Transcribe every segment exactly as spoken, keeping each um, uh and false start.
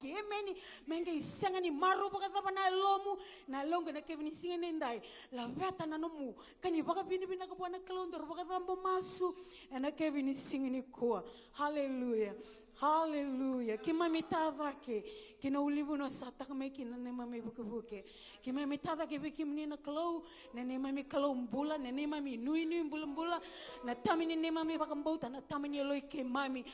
Emeni. Me qai sega ni marau vakacava na yalomu, na yaloqu ena keve ni siga nidai. Laveta na nomu ka ni vakavinavinaka vua na Kalou, daru vakacabo masu ena keve ni siga nikua. Haleluya. Haleluya. Keimami tacake ki na ulunivanua sa taka mai kina na neimami vukevuke. Keimami tacake vei kemuni na Kalou, na neimami Kalou bula, na neimami nuinui bulabula, na tama ni neimami vakabauta, na tama ni yaloi keimami.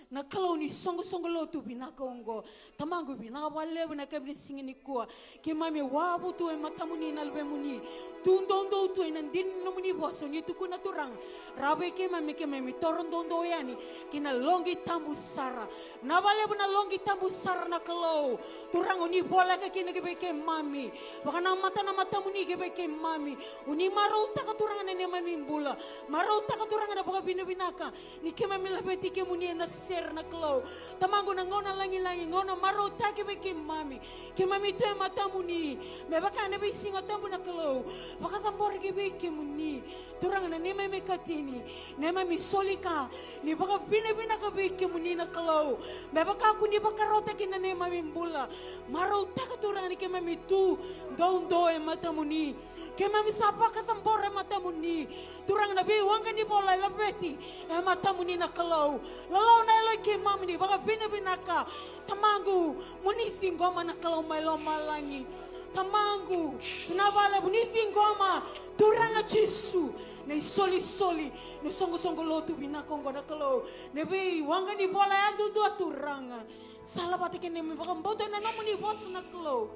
Na Kalou ni soqosoqo lotu vinaka oqo. Tamaqu, vinaka vakalevu na keve ni siga nikua. Keimami wavu tu e matamuni na luvemuni. Tu doudou tu ena dina ni nomuni vosa, ni tukuna Turaga. Rawa vei keimami, keimami toro doudou yani ki na loqi tabu sara. Vinaka vakalevu na loqi tabu sara na Kalou. Turaga, o ni voleka kina ki vei keimami. Vakanamata na matamuni ki vei keimami. O ni marautaka Turaga na neimami bula. Marautaka Turaga na vakavinavinaka ni keimami laveti kemuni ena sere na Kalou. Tamaqu, na gauna lagilagi, gauna marautaki vei keimami. Keimami tu e matamuni me vaka ena veisiga tabu na Kalou. Vakacabora ki vei kemuni Turaga na neimami ikatini, neimami soli ka ni vakavinavinaka vei kemuni na Kalou. Me vaka ko ni vakarautaki na neimami bula. Marautaka Turaga ni keimami tu doudou e matamuni. Keimami sa vakacabora e matamuni Turaga na veiwaqa ni vola e laveti e matamuni na Kalou. Lolou na yaloi keimami ni vakavinavinaka. Tamaqu, mo ni ciqoma na Kalou mai lomalagi. Tamaqu, vinaka vakalevu ni ciqoma Turaga Jisu na isolisoli, na soqosoqo lotu vinaka oqo na Kalou. Na veiwaqa ni vola yadudua Turaga. Sala vata kei na neimami vakabauta na nomuni vosa na Kalou.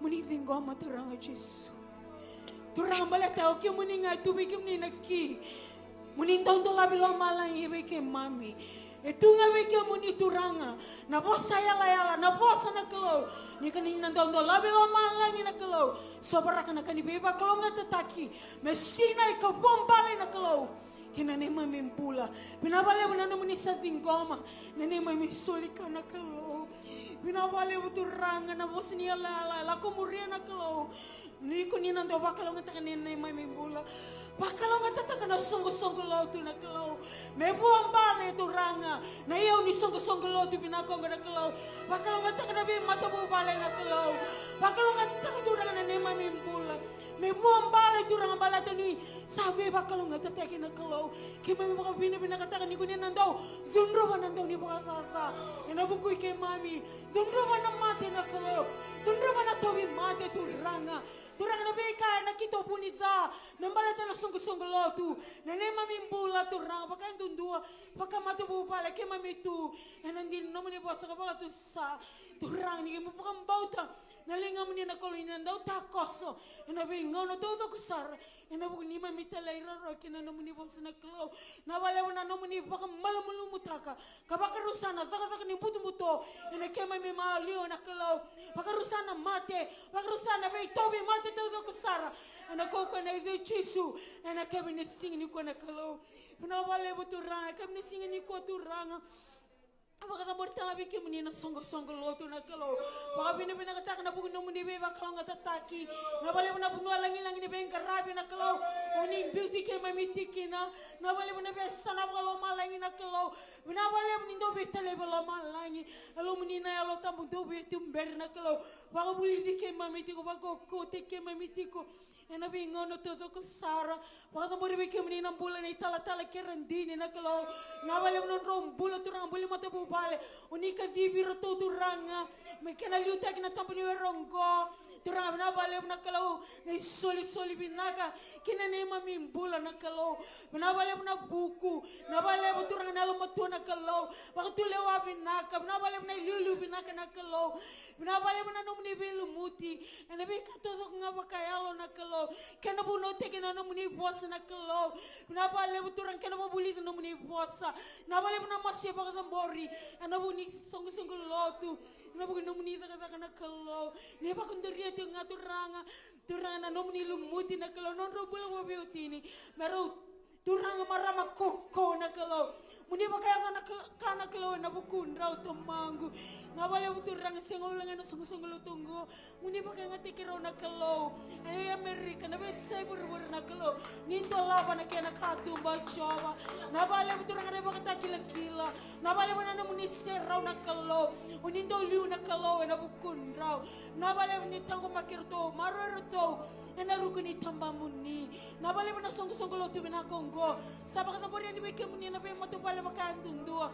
Mo ni ciqoma Turaga Jisu. Turaga, baleta o kemuni ga e tu vei kemuni na ki. Mo ni dau dolavi lomalagi vei keimami. E tu ga vei kemuni Turaga na vosa yalayala, na vosa na Kalou. Ni ka ni na dau dolavi lomalagi na Kalou. Sovaraka na ka ni veivakalougatataki me sinai ka vuabale na Kalou. Kei na neimami bula. Vinaka vakalevu na nomuni sa ciqoma na neimami soli ka na Kalou. Vinaka vakalevu Turaga na vosa ni yalayala e lako muria na Kalou. Ni ko ni na dau vakalougatataka na neimami bula. Vakalougatataka na soqosoqo lotu na Kalou. Me vuabale Turaga na iyau ni soqosoqo lotu vinaka oqo na Kalou. Vakalougatataka na veimatavuvale na Kalou. Vakalougatataka Turaga na neimami bula. Me vuabale Turaga baleta ni sa veivakalougatataki na Kalou. Keimami vakavinavinakataka ni ko ni na dau cudruva na dau ni vakacaca ena vuku i keimami. Cudruva na mate na Kalou. Cudruva na tauvi mate Turaga. Turaga na veika ena kito vunica me baleta na soqosoqo lotu. Na neimami bula Turaga vakayadudua, vakamatavuvale keimami tu ena dina ni nomuni vosa ka vakatusa. Turaga ni keimami vakabauta na ligamuni na Kalou ni na dau takoso ena veigauna taucoko sara. Ena vuku ni neimami talairawarawa kei na nomuni vosa na Kalou. Vinaka vakalevu na nomuni vakamalumalumutaka ka vakarusa na cakacaka ni butobuto ena keimami maliwa na Kalou. Vakarusa na mate, vakarusa na veitauvi mate taucoko sara. Ena kaukaua ena yaca i Jisu, ena kevini siga nikua na Kalou. Vinaka vakalevu Turaga, kevini siga nikua Turaga. Vakacabori tale vei kemuni na soqosoqo lotu na Kalou. Vakavinavinakataka na vuku ni nomuni veivakalougatataki. Vinaka vakalevu na vanua lagilagi ni veiqaravi na Kalou. O ni biuti keimami tiko kina. Vinaka vakalevu na veiyasana vakalomalagi na Kalou. Vinaka vakalevu ni dau veitalevi lomalagi. Yalomuni na Yalo Tabu dau veituberi na Kalou. Vakavulici keimami tiko, vakaukauwataki keimami tiko. Ena veigauna taucoko sara, vakacabori vei kemuni na bula ni talatala kei ira dina na Kalou. Vinaka vakalevu na nodrau bula Turaga, bula ni matavuvale. O ni kacivi iratou Turaga me kena liutaki na tabaniwere oqo. Turaga vinaka vakalevu na Kalou, na isolisoli vinaka ki na neimami bula na Kalou. Vinaka vakalevu na vuku, vinaka vakalevu Turaga na yalomatua na Kalou. Vakatulewa vinaka, vinaka vakalevu na iliuliu vinaka na Kalou. Vinaka vakalevu na nomuni veilumuti ena veika taucoko ga vakayalo na Kalou. Kena vunautaki na nomuni vosa na Kalou. Vinaka vakalevu Turaga kena vakavulici na nomuni vosa. Vinaka vakalevu na masu e vakacabori ena vuku ni soqosoqo lotu. Ena vuku ni nomuni cakacaka na Kalou. Ni vakaduria tiko ga Turaga. Turaga na nomuni lumuti na Kalou, nodrau bula vakaveiwatini. Me rau Turaga marama kaukaua na Kalou. Mo ni vakayaco na ka, ka na Kalou ena vukudrau Tamaqu. Na vakalevu Turaga, sega walega na soqosoqo lotu oqo. Mo ni vakayagataki rau na Kalou. E Amerika, na veiyasai vuravura na Kalou. Ni dolava na kena katuba Jiova. Na vakalevu Turaga na ivakatakilakila. Na vakalevu na nomuni serau na Kalou. O ni dau liu na Kalou ena vukudrau. Na vakalevu ni taqomaki iratou, maroroi iratou ena ruku ni tabamuni. Na vakalevu na soqosoqo lotu vinaka oqo. Sa vakacabori yani vei kemuni ena veimatavuvale vakayadudua.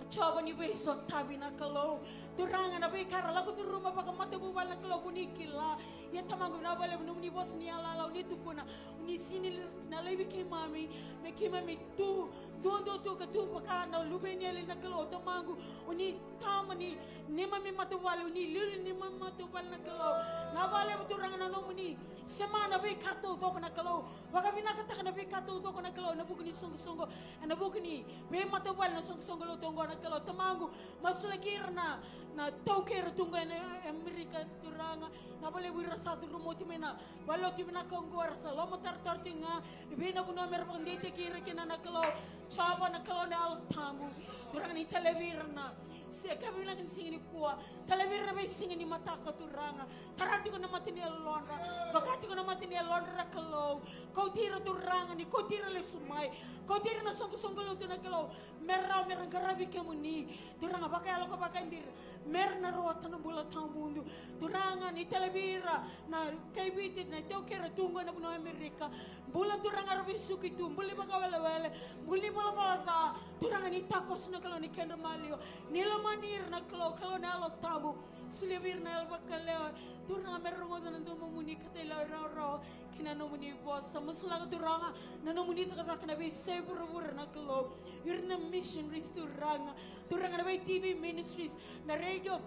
Jiova ni veisotavi na Kalou. Turaga na veika era lako curuma vakamatavuvale na Kalou ko ni kila. Ia Tamaqu na vakalevu nomuni vosa ni yalayala o ni tukuna. O ni sini na laivi keimami. Me keimami tu. Duadua tu ka tu vaka na luve ni eli na Kalou Tamaqu. O ni tama ni neimami matavuvale, o ni liuliu ni neimami matavuvale na Kalou. Na vakalevu Turaga na nomuni sema na veika taucoko na Kalou. Vakavinakataka na veika taucoko na Kalou, ena vuku ni soqosoqo, ena vuku ni veimatavuvale na soqosoqo lotu oqo na Kalou. Tamaqu, masulaki ira na, na taukei ira tu qo ena Amerika Turaga. Na vakalevu ira sa curuma oti mai na valelotu vinaka oqo, era sa lomatarotaro tiko ga. E vei na vanua mera vakadeitaki ira kina na Kalou. Jiova na Kalou na Yalo Tabu. Turaga ni talevi ira na se ka vinaka ni siga nikua. Talevi ira na veisiga ni mataka Turaga. Tara tiko na mata ni yalodra. Vaka tiko na mata ni yalodra na Kalou. Kauti ira Turaga ni kauti ira lesu mai. Kauti ira na soqosoqo lotu na Kalou. Mera rawa mera qaravi kemuni. Turaga vakayalo ka vakaidina. Mera na rawata na bula tawamudu. Turaga ni talevi ira na kaiviti na taukei tu qo ena vanua Amerika. Bula Turaga era vesuki tu, bula ni vakawelewele, bula ni valavala ca. Turaga ni takoso na Kalou ni kedra maliwa. Ni lomani ira na Kalou, Kalou na Yalo Tabu. Solia vei ira na yalo vakalewa. Turaga mera rogoca na domomuni ka taleitaka rawarawa kina nomuni vosa. Masulaka Turaga na nomuni cakacaka na veiyasai vuravura na Kalou. Ira na missionaries Turaga. Turaga na vei T V ministries, na radio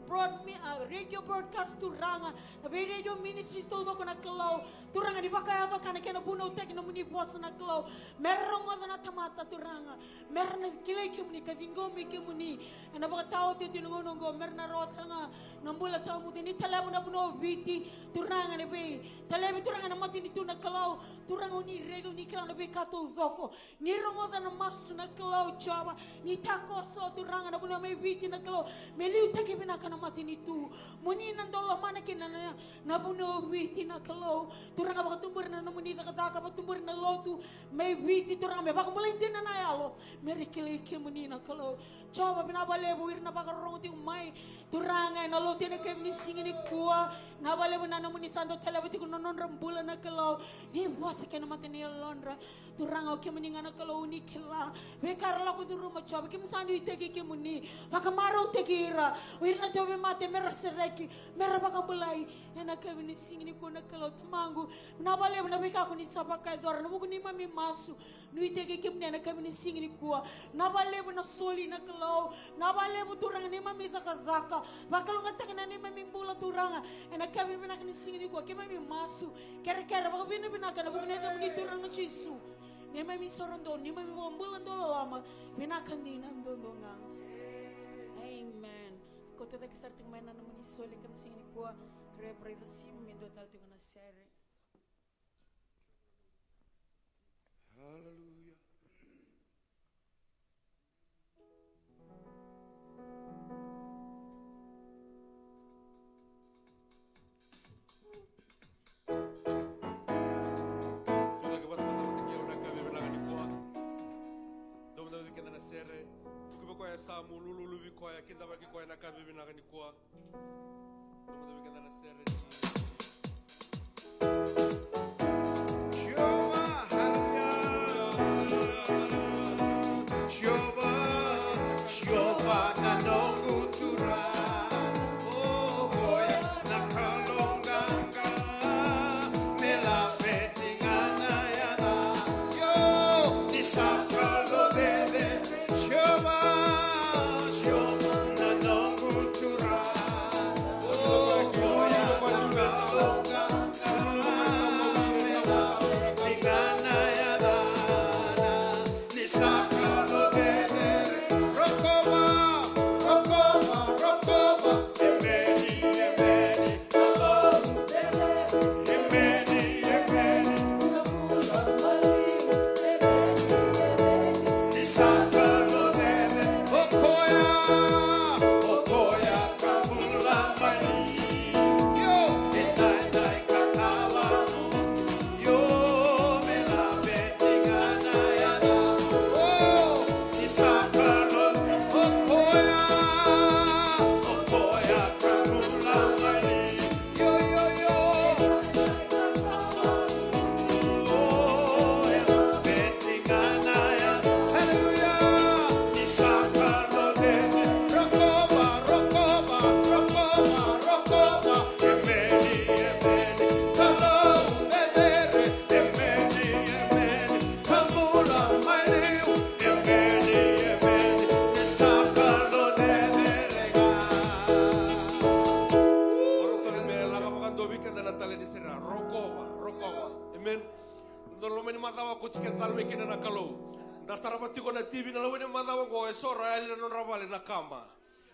broad mi-, ah, radio broadcast Turaga, na vei radio ministries taucoko na Kalou. Turaga ni vakayaco ka na kena vunautaki nomuni vosa na Kalou. Mera rogoca na tamata Turaga. Mera na kilai kemuni ka ciqomi kemuni. Ena vakataotioti na gauna oqo, mera na rawata ga na bula tawamudu. Ni taleva na vanua o Viti, Turaga na vei. Talevi Turaga na matanitu na Kalou. Turaga o ni raica, o ni kila na veika taucoko. Ni rogoca na masu na Kalou Jiova, ni takoso Turaga na vanua mai Viti na Kalou, me liutaki vinaka na matanitu. Mo ni na dau lomana kina na, na vanua o Viti na Kalou. Turaga vakatubura na nomuni cakacaka, vakatubura na lotu mai Viti Turaga me vakabulai dina na yalo, me ra kilai kemuni na Kalou. Jiova vinaka vakalevu ira na vakarorogo tiko mai. Turaga ena lotu ena yakavi ni siga nikua, vinaka vakalevu na nomuni sa dau taleva tiko na nodra bula na Kalou. Ni vosa kei na mata ni yalodra. Turaga, o kemuni ga na Kalou ni kila. Veika era lako curuma Jiova, keimami sa nuitaki kemuni. Vakamarautaki ira. O ira na tauvimate me ra sereki, me ra vakabulai. Ena yakavi ni siga nikua na Kalou Tamaqu. Vinaka vakalevu na veika ko ni sa vakayacora. Ena vuku ni neimami masu. Nuitaki kemuni ena yakavi ni siga nikua. Vinaka vakalevu na soli na Kalou. Vinaka vakalevu Turaga neimami cakacaka. Vakalougatataka na neimami bula Turaga. Ena yakavi vinaka ni siga nikua. Keimami masu. Kerekere vakavinavinaka ena vuku ni yacamuni Turaga Jisu. Neimami soro donu, neimami vakabula donu loloma, vinaka dina duadua ga. Amen. Kauta cake sara tiko mai na nomuni soli ena siga nikua, kerea o Brother Sim me dua tale tiko na sere. Hallelujah. Tucake vata, vata, vata kei au ena yakavi vinaka nikua. Dou mada vei keda na sere. Tukuvi koya e yasamu, lululu vei koya, kidavaki koya ena yakavi vinaka nikua. Dou mada vei keda na sere. Jeova, haleluya. Jeova, Jeova na noqu Turaga. O koya na Kalou qaqa, me laveti ga na yacana. Io, ni sa Kalou cecere. Jeova, Jeova na noqu Turaga. O koya na Kalou qaqa, me laveti ga na yacana. Ni sa Kalou cecere. Rokova, rokova. Kina na Kalou. Da sarava tiko na T V na lawa ni macawa oqo, e so ra yali na nodra vale na kama.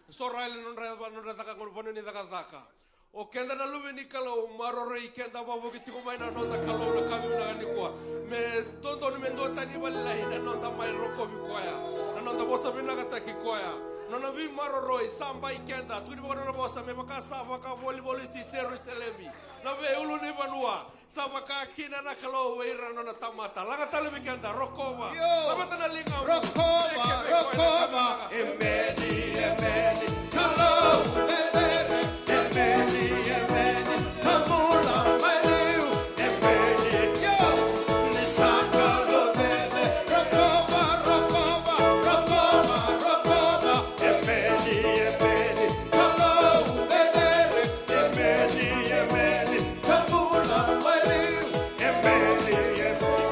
E so ra yali na nodra, nodra caka, vanua ni cakacaka. O keda na luve ni Kalou, maroroi keda, vavoki tiko mai na noda Kalou na ka vinaka nikua. Me dodonu me dua tani vale lailai na noda mai rokovi koya, na noda vosa vinakataki koya. Nona veimaroroi sa bai keda, tukuni vaka nona vosa, me vaka sa vakavolivoliti Jerusalemi na veiulunivanua, sa vaka kina na Kalou vei ira na nona tamata. Laga tale vei keda, rokova. Io. Laveta na liga. Rokova, rokova. Emeni, emeni. Kalou e vere. Emeni, emeni. Ka bula mai liu. Emeni. Io. Ni sa Kalou cecere. Rokova, rokova, rokova, rokova. Emeni, emeni. Kalou e vere. Emeni, emeni. Ka bula mai liu, emeni, emeni.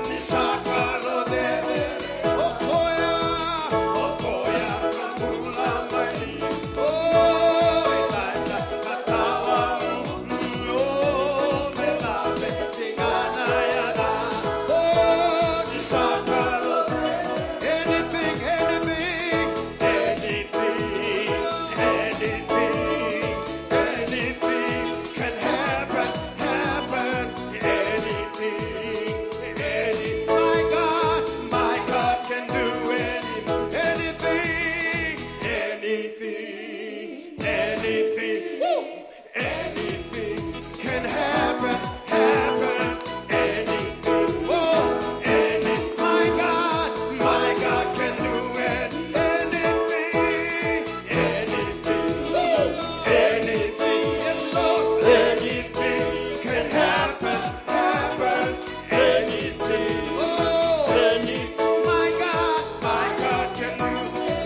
Ni sa Kalou cecere, o koya, o koya ka bula mai liu. O, e dai, dai, ka tawa, o, me lave, tigana ya da. O, ni sa Kalou, anything, anything, anything, anything. Anything can happen, happen. Anything, any, my God, my God can do any, anything, anything, anything. Woo! Anything can happen, happen. Anything, oh, any, my God, my God can do it. Anything, anything, yes, Lord, anything can happen, happen, anything. Oh, any, my God, my God can do.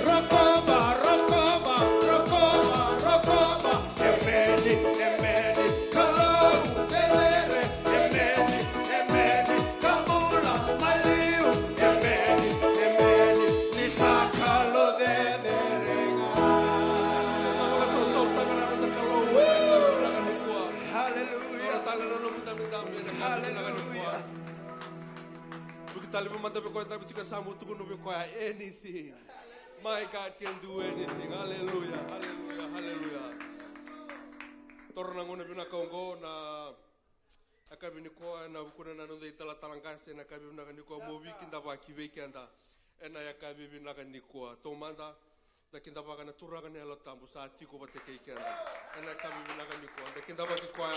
Rokova, rokova, rokova, rokova. Emeni, emeni, Kalou e vere. Emeni, emeni, ka bula mai liu. Emeni, emeni, ni sa Kalou cecere ga. Vakasausau taka na noda Kalou ena yakavi vinaka nikua. Haleluya. Ora tale na nomu dabedabe ena yakavi vinaka nikua. Haleluya. Vuki tale vei mada vei koya dabe tiko e yasamu, tukuna vei koya, anything. My God can do anything. Haleluya, haleluya, haleluya. Toro na gauna vinaka oqo na yakavi nikua, ena vukuna na noda italatala qase ena yakavi vinaka nikua, mo veikidavaki vei keda ena yakavi vinaka nikua. Taumada, da kidavaka na Turaga na Yalo Tabu sa tiko vata kei keda ena yakavi vinaka nikua. Da kidavaki koya,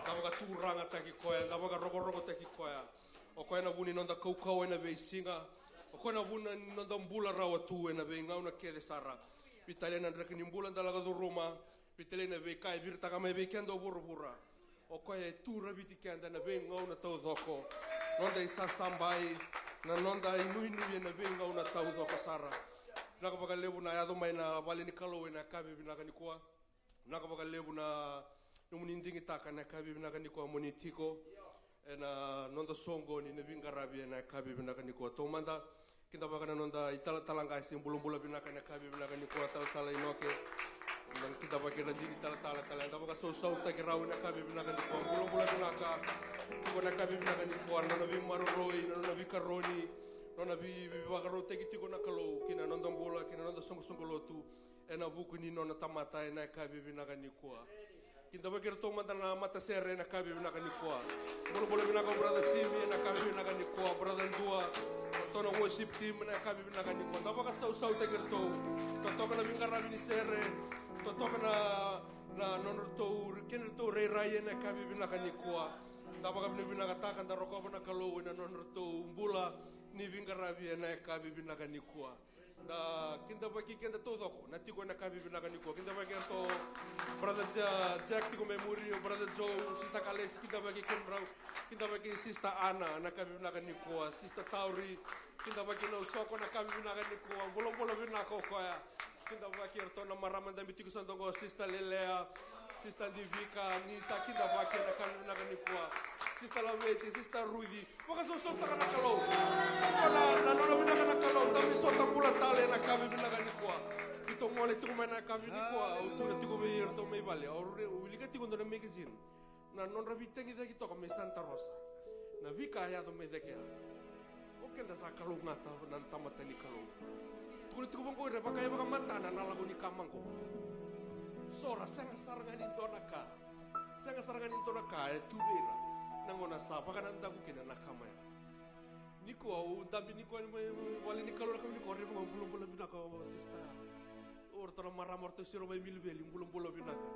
da vakaturagataki koya, da vakarokorokotaki koya. O koya na vu ni noda kaukauwa ena veisiga. O koya na vu ni noda bula rawa tu ena veigauna kece sara. Veitalia na draki ni bula da lako curuma. Veitalia na veika e viritaka mai vei keda o vuravura. O koya e tu raviti keda ena veigauna taucoko. Noda isasabai, na noda inuinui ena veigauna taucoko sara. Vinaka vakalevu na yaco mai na vale ni Kalou ena yakavi vinaka nikua. Vinaka vakalevu na nomuni digitaka ena yakavi vinaka nikua mo ni tiko ena noda soqoni ni veiqaravi ena yakavi vinaka nikua. Taumada, kidavaka na noda italatala qase, bulabula vinaka ena yakavi vinaka nikua, talatala Inoke. Da kidavaki ira na dui ni talatala tale, da vakasausautaki rau ena yakavi vinaka nikua, bulabula vinaka. Tiko ena yakavi vinaka nikua, na nona veimaroroi, na nona veikaroni, na nona vei, veivakarautaki tiko na Kalou ki na noda bula, ki na noda soqosoqo lotu. Ena vuku ni nona tamata ena yakavi vinaka nikua. Kidavaki iratou mada na matasere ena yakavi vinaka nikua. Bulabula vinaka o brother Simi ena yakavi vinaka nikua, brother Dua, o ratou na worship team ena yakavi vinaka nikua. Da vakasausautaki iratou. Totoka na veiqaravi ni sere, totoka na, na nodratou, kena ratou rairai ena yakavi vinaka nikua. Da vakavinavinakataka, da rokova na Kalou ena nodratou bula ni veiqaravi ena yakavi vinaka nikua. Da kidavaki keda taucoko na tiko ena yakavi vinaka nikua. Kidavaki iratou brother Ja-, Jack tiko mai muri, o brother Joe, sister Kalesi, kidavaki kemudrau. Kidavaki sister Ana ena yakavi vinaka nikua, sister Tauri. Kidavaki Nausoko ena yakavi vinaka nikua, bulabula vinaka o koya. Kidavaki iratou na marama dabe tiko sa dogo, sister Lelea, sister Divika, ni sa kidavaki ena yakavi vinaka nikua. Sister Laveti, sister Ruthi, vakasausautaka na Kalou. Iko na, na nona vinaka na Kalou, da mai sota bula tale ena yakavi vinaka nikua. Keitou gole tiko mai na yakavi nikua, au tukuna tiko vei iratou mai vale, au re-, au wilika tiko dua na magazine. Na nodra veitagicaki toka mai Santa Rosa. Na veika e yaco mai cake ya. O keda sa kalougata na tamata ni Kalou. Tukuni tiko vaqo ira, vaka e vakamatana na lako ni kama qo. So ra sega sara ga ni dua na ka. Sega sara ga ni dua na ka e tu vei ira na gauna sa vakanadaku kina na kama ya. Nikua au dabe nikua mai vale ni Kalou na kama nikua, rai vaqo, bulabula vinaka o sista. O ratou na marama, o ratou siro mai Miliveli, bulabula vinaka.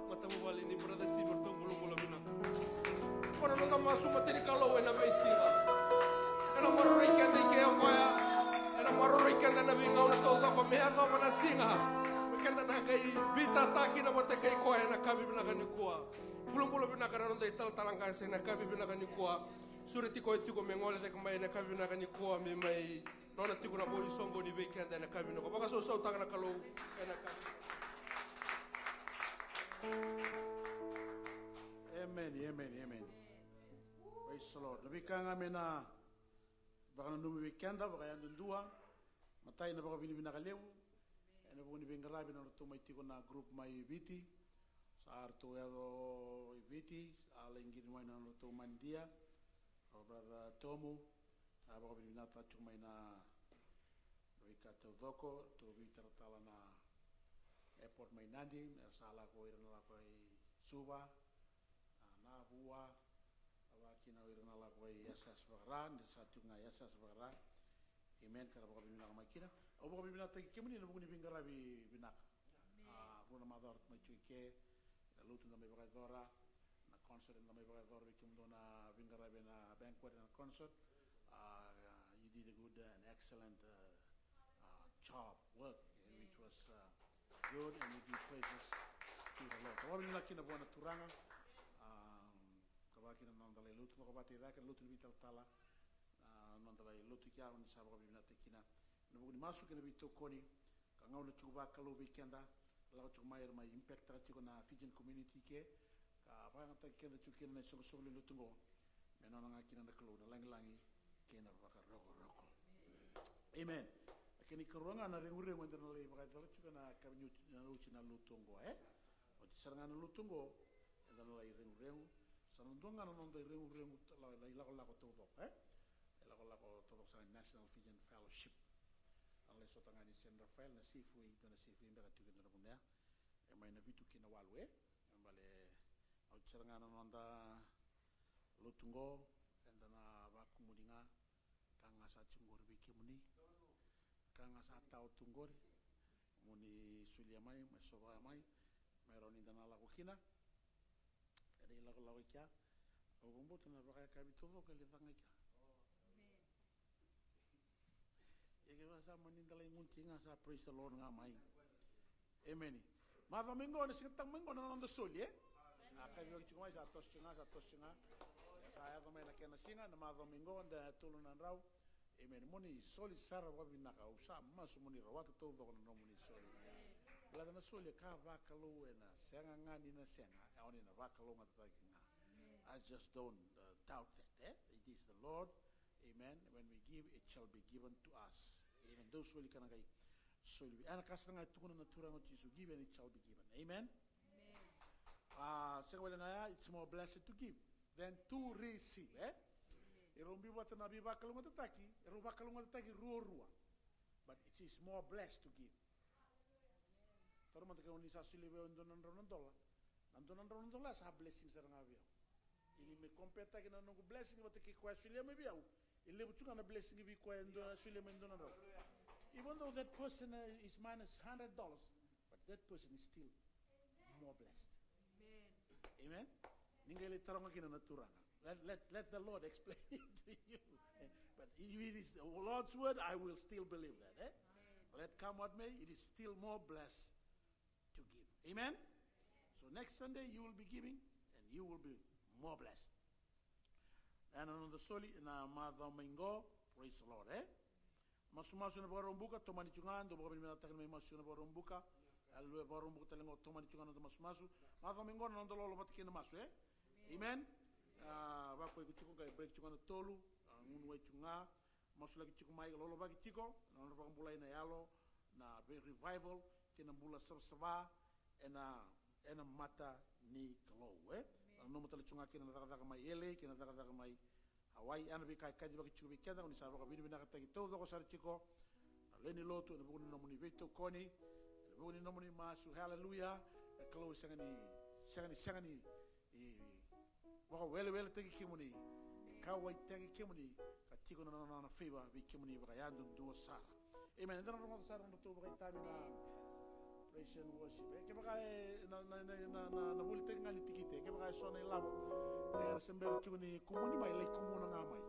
Matavuvale ni brother Siva, ratou bulabula vinaka. Ko na noda masu, mata ni Kalou, ena veisiga. Ena maroroi keda i ke o koya. Ena maroroi keda na veigauna taucoko me yacova na siga me keda na qai veitataki na vata kei koya ena yakavi vinaka nikua. Bulabula vinaka na noda italatala qase ena yakavi vinaka nikua. Sureti koya tiko me gole cake mai ena yakavi vinaka nikua me mai nona tiko na vo ni soqoni vei keda ena yakavi nikua. Vakasausautaka na Kalou ena yakavi. Amen, amen, amen. Praise the Lord. Na veika ga me na vakananumi vei keda vakayadudua. Matai, na vakavinavinaka levu ena vuku ni veiqaravi na nodratou mai tiko na group mai Viti. Sa ratou yaco i Viti, sa lai qiri mai na nodratou manidia. O brother Tomu, sa vakavinavinakataka tiko mai na veika taucoko, ratou veitaratara na airport mai Nadi, me ra sa lako ira na lako i Suva, na, na Vua, a vaka kina o ira na lako i S S vakara, ni sa tiko ga i S S vakara. Amen, ka ra vakavinavinaka mai kina. Au vakavinavinakataki kemuni na vuku ni veiqaravi vinaka. A, rua na macawa ratou mai tiko i ke, na lotu da mai vakayacora, na concert da mai vakayacora vei kemudou na veiqaravi na banquet and concert. Uh, you did a good, uh, and excellent, uh, uh, job, work, which was, uh, good, and we give praises to the Lord. Ka vakavinavinaka kina vua na Turaga, um, ka vaka kina na noda lai lotu, ka vata i cake, lotu ni veitalatala, uh, noda lai lotu i kea, ni sa vakavinavinakataki kina. Na vuku ni masu kei na veitokoni, ka gauna tiko vakalou vei keda, lako tiko mai, era mai impact-taka tiko na Fijian community ke, ka vakayagataki keda tiko kina na isoqosoqo lewe ni lotu oqo, me nona ga kina na Kalou na lagilagi kei na vakarokoroko. Amen. Na kena ikarua ga na reguregu eda na lai vakayacora tiko ena yakavi ni oti, na oti na lotu oqo, e? Oti sara ga na lotu oqo, eda na lai reguregu. Sa na dua ga na noda ireguregu, la, la ilakolako taucoko, e? Ilakolako taucoko sara ga ni National Fijian Fellowship. A lai sota ga ni San Rafael, na Safeway, dua na Safeway beka tiko e dua na vanua ya. E mai na vitu ki na walu, e? E bale, oti sara ga na noda lotu qo, eda na vakumuni ga, ka ga sa tiko qori vei kemuni. Ka ga sa tao tu qori. Mo ni solia mai, mai sova mai, mai rawa ni da na lako kina. Eda ilakolako i kea. Au vakabauta na vakayakavi taucoko e lai caga i kea. Ia kevaka sa mani da lai gunu tiko ga, sa praise the Lord ga mai. Emeni. Macawa mai qo, na siga tale mai qo na noda soli, e? A, kacivi tiko mai, sa toso tiko ga, sa toso tiko ga. Sa yaco mai na kena siga, na macawa mai qo, da tolu na drau. Emeni. Mo ni soli sara vakavinaka, au sa masu mo ni rawata taucoko na nomuni soli. Baleta na soli e ka vakalou, ena sega ga ni na sega, e, o ni na vakalougatataki ga. I just don't, uh, doubt that, e? It is the Lord. Amen. When we give, it shall be given to us. Amen. Dou soli ka na qai soli vei. Ena ka sara ga e tukuna na Turaga o Jisu, give and it shall be given. Amen. A, sega wale ga ya, it's more blessed to give than to receive, e? Erau biu vata na veivakalougatataki, erau vakalougatataki ruarua. But it is more blessed to give. Taura mada kei au, ni sa solia vei au e dua na drau na dola. Na dua na drau na dola sa blessing sara ga vei au. Ia ni me compare-taki na noqu blessing vata kei koya solia mai vei au, e levu tu ga na blessing vei koya e dua, solia mai e dua na drau. Even though that person, uh, is minus hundred dollars, but that person is still more blessed. Amen. Ni qai lai taroga kina na Turaga. Let, let, let the Lord explain it to you. But if it is the Lord's word, I will still believe that, e? Let come what may, it is still more blessed to give. Amen? So next Sunday, you will be giving, and you will be more blessed. Ena noda soli ena macawa mai qo, praise the Lord, e? Masumasu ena Vakaraubuka, tomani tu ga, dou vakavinavinakataka na mai masu ena Vakaraubuka. Aleluya, Vakaraubuka tale qo, tomani tu ga na noda masumasu. Macawa mai qo na noda lolo vata kei na masu, e? Amen. A, vakuai iko tiko, qai break tiko ga na tolu, a, gunu wai tiko ga. Masulaki tiko mai, lolovaki tiko na nodra vakabulai na yalo, na ve-, revival kei na bula savasava ena, ena mata ni Kalou, e? Nanuma tale tiko ga kei na cakacaka mai L A, kei na cakacaka mai Hawaii, ena veika e kacivaki tiko vei keda, o ni sa vakavinavinakataki taucoko sara tiko. Na lewe ni lotu, ena vuku ni nomuni veitokoni, ena vuku ni nomuni masu, haleluya. Na Kalou e sega ni, sega ni, sega ni, e, vakaweleweletaki kemuni, e kauwaitaki kemuni, ka tiko na nona, nona favor vei kemuni vakayadudua sara. Amen. Eda na rogoca sara na nodratou vakaitavi na praise and worship. E, kevaka e na, na, na, na, na, na volitaki ga ni tikite, kevaka e so na ilavo, e, era se bera tiko ni kumuni mai, lai kumuna ga mai.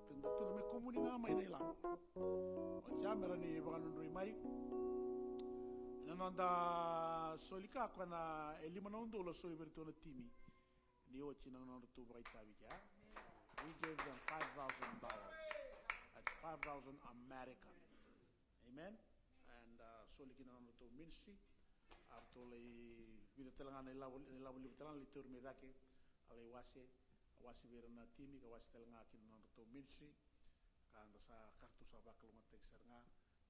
Tukuna me kumuni ga mai na ilavo. Oti ya me ra ni vakanudrui mai. Ena noda soli ka, koya na e lima na udolu a soli vei iratou na timi. Ni oti na nodratou vakaitavi kea. We gave them five thousand dollars. That's five thousand American. Amen. And, uh, soli kina na nodratou ministry. A ratou lai vica tale ga na ilavo, na ilavo levu tale ga lai tauri mai cake. A lai wase, a wase vei ira na timi, ka wase tale ga kina na nodratou ministry. Ka da sa, ka ratou sa vakalougatataki sara ga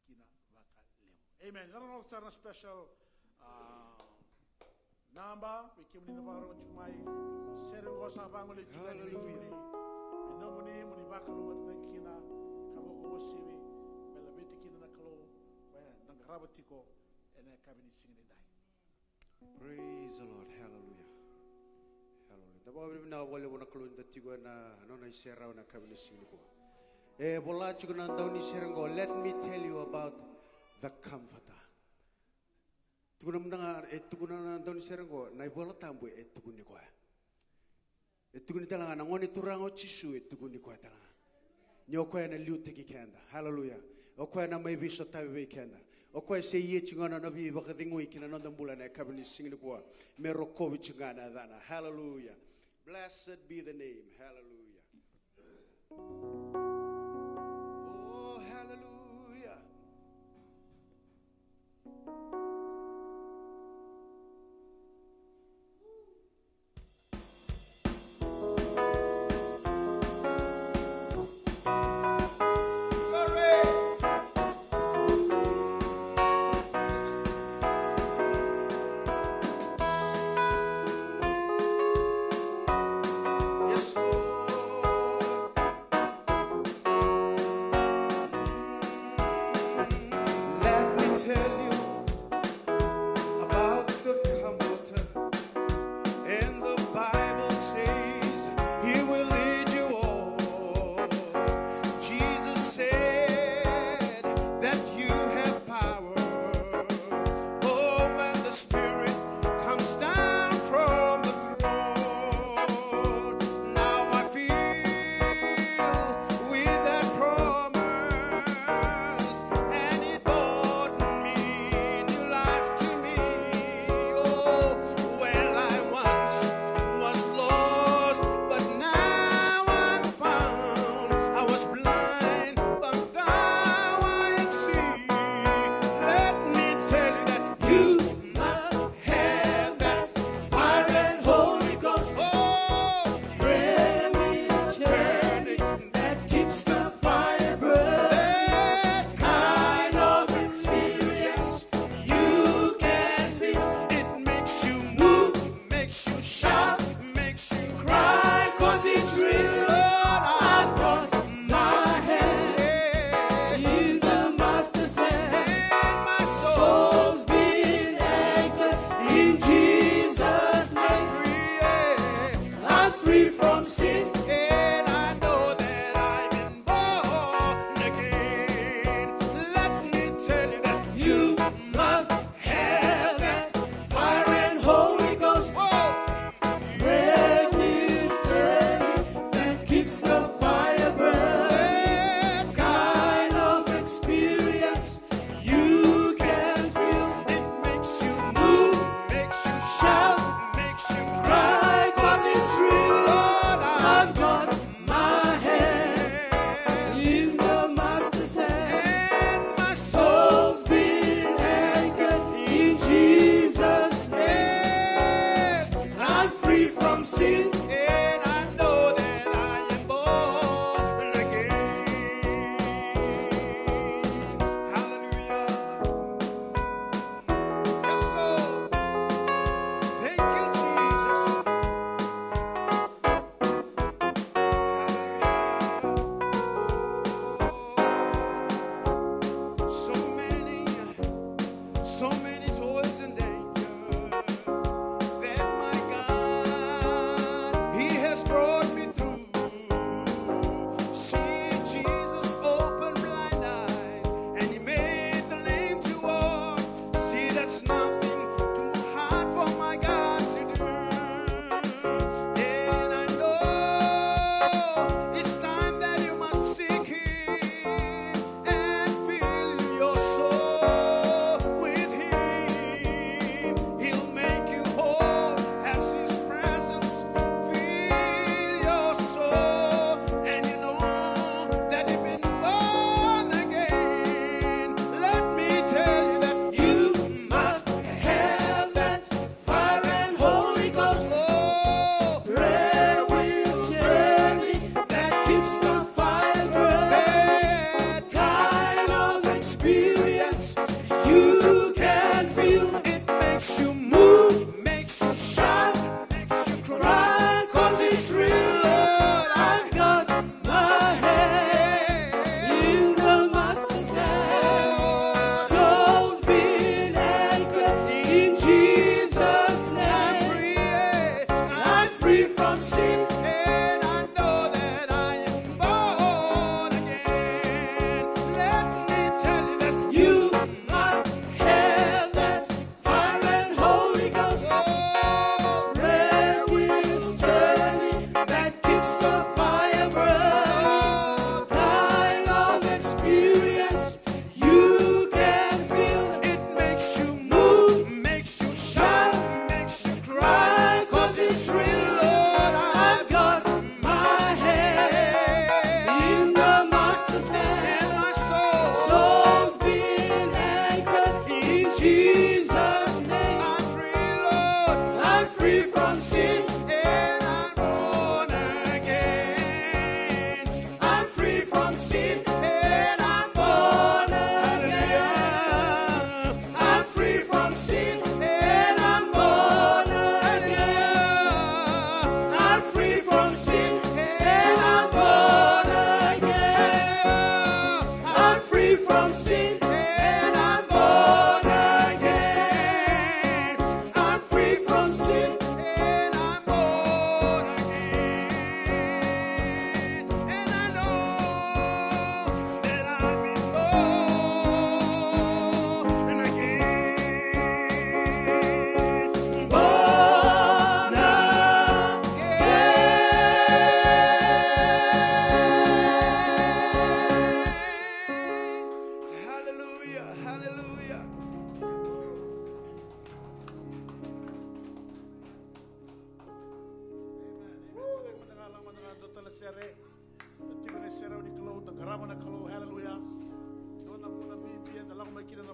kina vakalevu. Amen. Eda na rogoca sara na special, ah, naba vei kemuni na vakarorogo tiko mai. Sere qo sa vagolei tiko yani vei kemuni. Me nomuni mo ni vakalougatataki kina, ka vakauasivi, me laveti kina na Kalou, koya eda qarava tiko ena yakavi ni siga nidai. Praise the Lord. Hallelujah. Hallelujah. Da vakavinavinaka vakalevu na Kalou ni da tiko ena nona iserau ena yakavi ni siga nikua. E vola tiko na daunisere qo, let me tell you about the Comforter. Tukuna mada ga, e tukuna na daunisere qo, na iVola Tabu e tukuni koya. E tukuni tale ga na Gone Turaga o Jisu, e tukuni koya tale ga. Ni o koya na liutaki keda. Hallelujah. O koya na mai veisotavi vei keda. O koya se ia tiko ga na nona veivakacegui ki na noda bula ena yakavi ni siga nikua. Me rokovi tiko ga na yacana. Hallelujah. Blessed be the name. Hallelujah. Oh, hallelujah. Yes, Lord.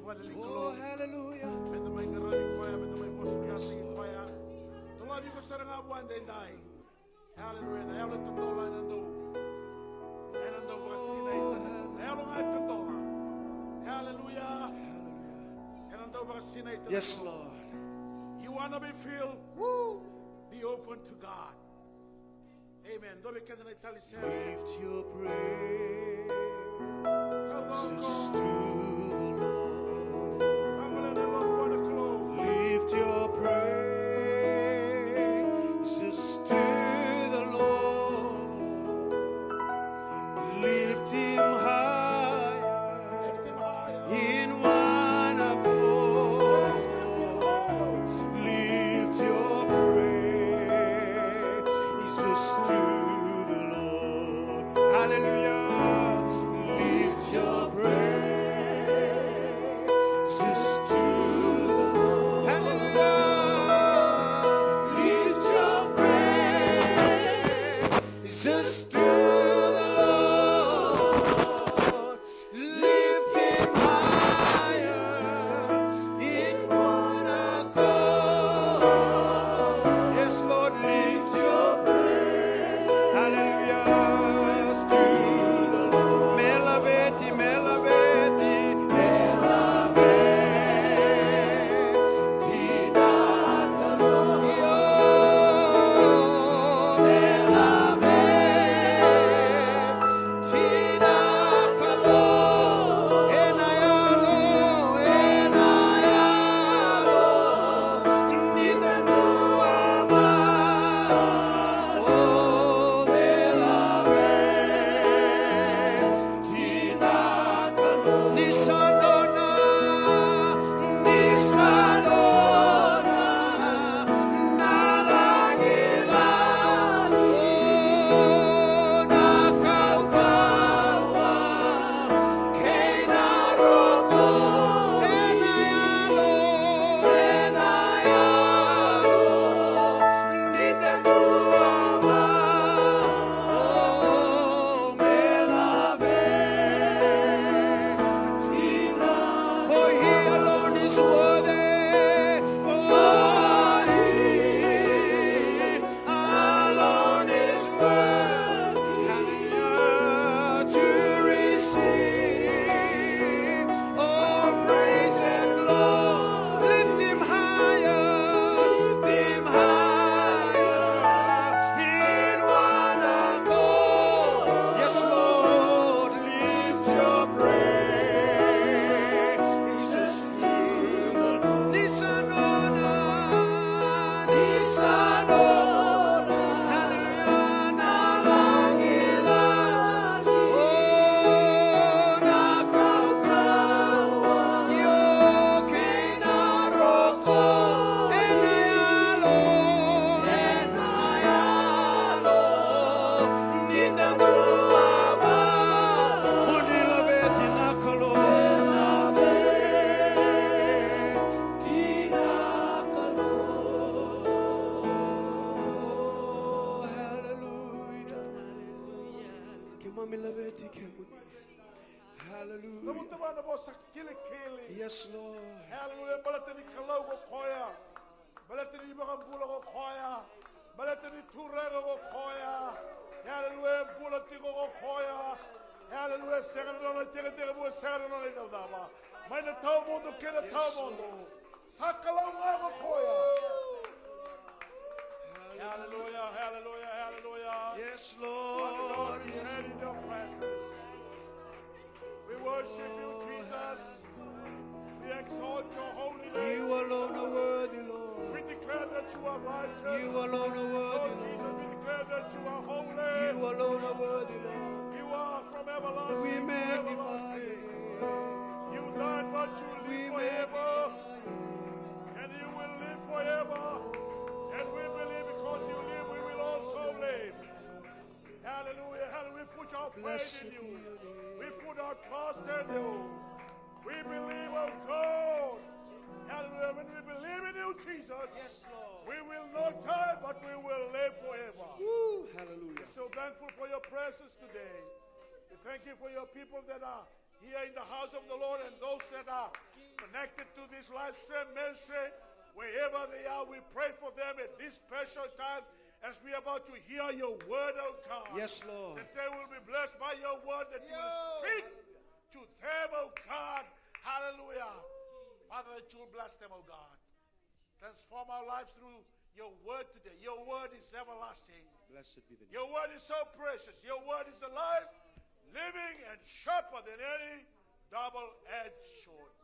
Vale ni Kalou. Oh, hallelujah. Meda mai qaravi koya, meda mai vosa vei koya. Dolavi iko sara ga vua edaidai. Hallelujah. Na yalo e tadola ena dau, ena dau vakasinaita. Na yalo ga e tadola. Hallelujah. Ena dau vakasinaita. Yes, Lord. You wanna be filled? Woo. Be open to God. Amen. Dou vei keda na itali sere. Lift your praises to the Lord. Lift your praises to the Lord. Lift him higher. In one accord, lift your praises to the Lord. Hallelujah. Lift your praises to the Lord. Hallelujah. Lift your praises to the Lord. Lift him higher in one accord. Yes, Lord, lift your praise. Hallelujah. To the Lord. Me laveti, me laveti, me laveti. For he alone is worthy, for he alone is worthy, hallelujah, to receive all praise and glory. Lift him higher, lift him higher, in one accord. Yes, Lord, lift your praises. Ni sa nona, ni sa nona. Hallelujah, na lagi, lagi. Oh, na kaukauwa. Io kei na roko. Ena yalo, ena yalo. Ni da dua vata. Mo ni laveti na Kalou. Hallelujah. Keimami laveti kemuni. Hallelujah. Cavuta vua na vosa kilikili. Yes, Lord. Hallelujah. Baleta ni Kalou ko koya. Baleta ni iVakabula ko koya. Baleta ni Turaga ko koya. Hallelujah. Bula tiko ko koya. Hallelujah. Sega na nona itekitekivu, sega na nona icavacava. Mai na tawamudu kei na tawamudu. Sa Kalou ga ko koya. Hallelujah, hallelujah, hallelujah. Yes, Lord. Yes, Lord. We worship you, Jesus. We exalt your holy name. You alone are worthy, Lord. We declare that you are righteous. You alone are worthy, Lord Jesus. We declare that you are holy. You alone are worthy, Lord. You are from everlasting to everlasting. We magnify your name. You died, but you live forever. We magnify your name. And you will live forever. And we believe because you live, we will also live. Hallelujah. Hallelujah. We put our faith in you. Blessed be your name. We put our trust in you. We believe, oh God. Hallelujah. When we believe in you, Jesus, yes, Lord, we will not die, but we will live forever. Woo. Hallelujah. We're so thankful for your presence today. We thank you for your people that are here in the house of the Lord and those that are connected to this live stream ministry, wherever they are, we pray for them at this special time as we are about to hear your word, oh God. Yes, Lord. That they will be blessed by your word, that you will speak to them, oh God. Hallelujah. Father, that you will bless them, oh God. Transform our lives through your word today. Your word is everlasting. Blessed be the name. Your word is so precious. Your word is alive, living, and sharper than any double-edged sword.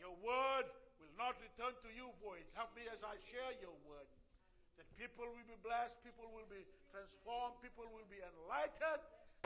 Your word will not return to you void. Help me as I share your word, that people will be blessed, people will be transformed, people will be enlightened,